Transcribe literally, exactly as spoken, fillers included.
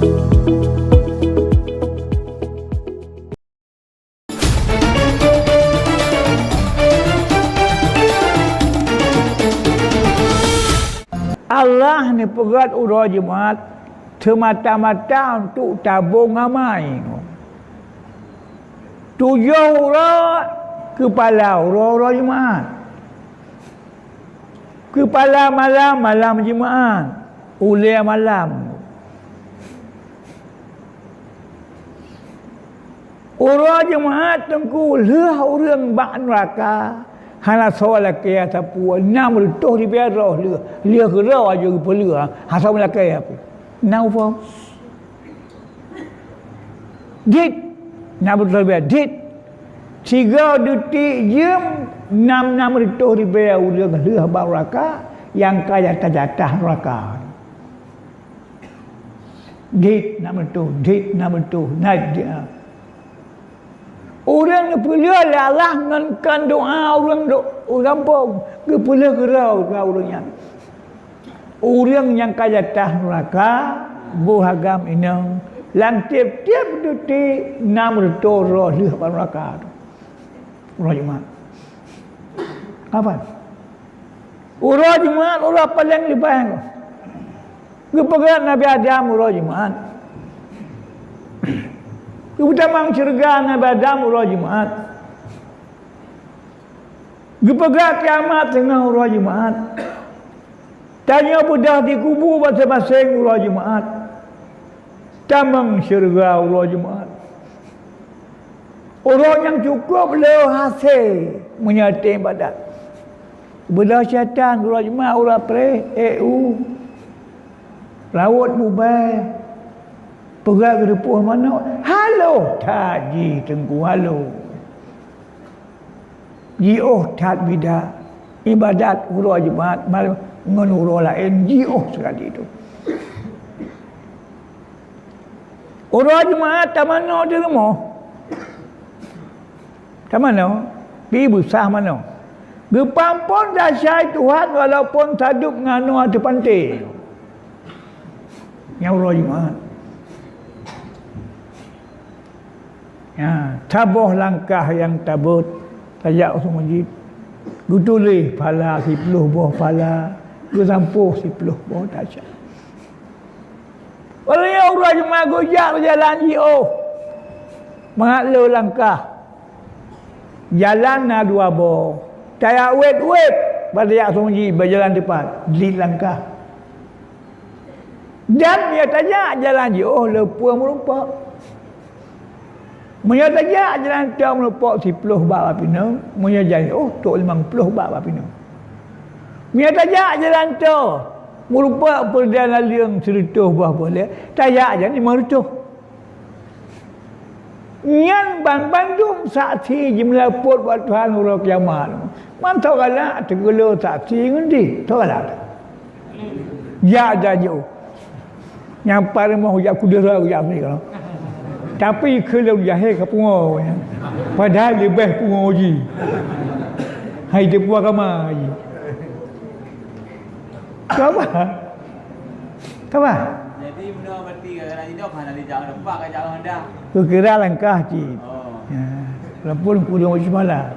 Allah neupeugét uroe Jumat seumata-mata untuk tabông amai. Tujoh uroe keupala uroe, uroe Jumat. Keupala malam, malam Jumat. Ulée malam. Uroe Jumat teungku lheueh ureuëng bak nuraka, hana soe lakée sapeue, nam reutôh ribée droe lheueh, lheueh keudroe aja geupeulheueh, hana soe lakée sapeue. Na upo? Dit, nam reutôh ribée, dit. Sigoe detik jeuem nam, nam reutôh ribée ureuëng lheueh bak nuraka nyang ka jatah-jatah nuraka. Dit nam reutôh, dit nam reutôh, na dit. Ureuëng geupeulheueh lé Allah ngon kon doa ureuëng do-, ureuëng gampông, geupeulheueh keudroe ureuëng nyan. Ureuëng nyang ka jatah nuraka, boh agam inong, lam tieb-tieb detik nam reutôh droe lheueh bak nuraka. Uroe Jumat. Kapan? Uroe Jumat, uroe paleng leubeh. Geupeugét Nabi Adam uroe Jumat. Geupeutamong syeuruga Nabi Adam uroe Jumat. Geupeugét kiamat teungoh uroe Jumat. Tanyoe beudôh dikubu maséng-maséng uroe Jumat. Tamong syeuruga uroe Jumat. Uroe nyang cukup le hasé meunyoe ibadat. Beudôh syaitan uroe Jumat, uroe preh, eh, u. Rawot bubée. Peugah geureupoh manok. Halo that jih teungku, halo. Jiôh that bida. Ibadat uroe Jumat malam ngon uroe laén jiôh seukali tu. Uroe Jumat tamanoe di rumoh. Tamanoe, pi beusah manoe. Geupampon dasai Tuhan walaupun tadub ngon anoe ateueh panté. Nyan uroe Jumat. Ya, saboh langkah nyang tabeuet, tajak u masjid. Geutuléh phala siploh boh phala, geusampôh siploh boh dasai. Óh lheueh nyan uroe Jumat geujak beujalan jiôh. Mangat le langkah. Jalan na dua boh. Tajak wét-wét, bak tajak u masjid, bak jalan teupat, di langkah. Dan meunyoe tajak jalan jiôh, le peue meurumpok. Meunyoe tajak jalan teuh meurumpok siploh bak bak pineung, meunyoe jalan jiôh, trok limong ploh bak bak pineung. Meunyoe tajak jalan teuh meurumpok peureudan laleueng sireutôh boh peureulée, tajak jalan limong reutôh. Nyan banmandum saksi jimeulapor bak Tuhan uroe kiamat. Mantong galak teugeuleu saksi ngon jih, teuh galak. Jak jajoe. Nyang paléng moh jak kudara jak mereka. Tapi keu lôn jahé ka pungo nyan. Padahai leubeh pungo jih. Hai teupeue agama jih. Ka bah? Ka bah? Jadi, meunyoe berarti kadang-kadang sidok hana dijak, nampak ka jalan dah. Kukira langkah cit. Oh. Ya. Walaupun kurang semalam.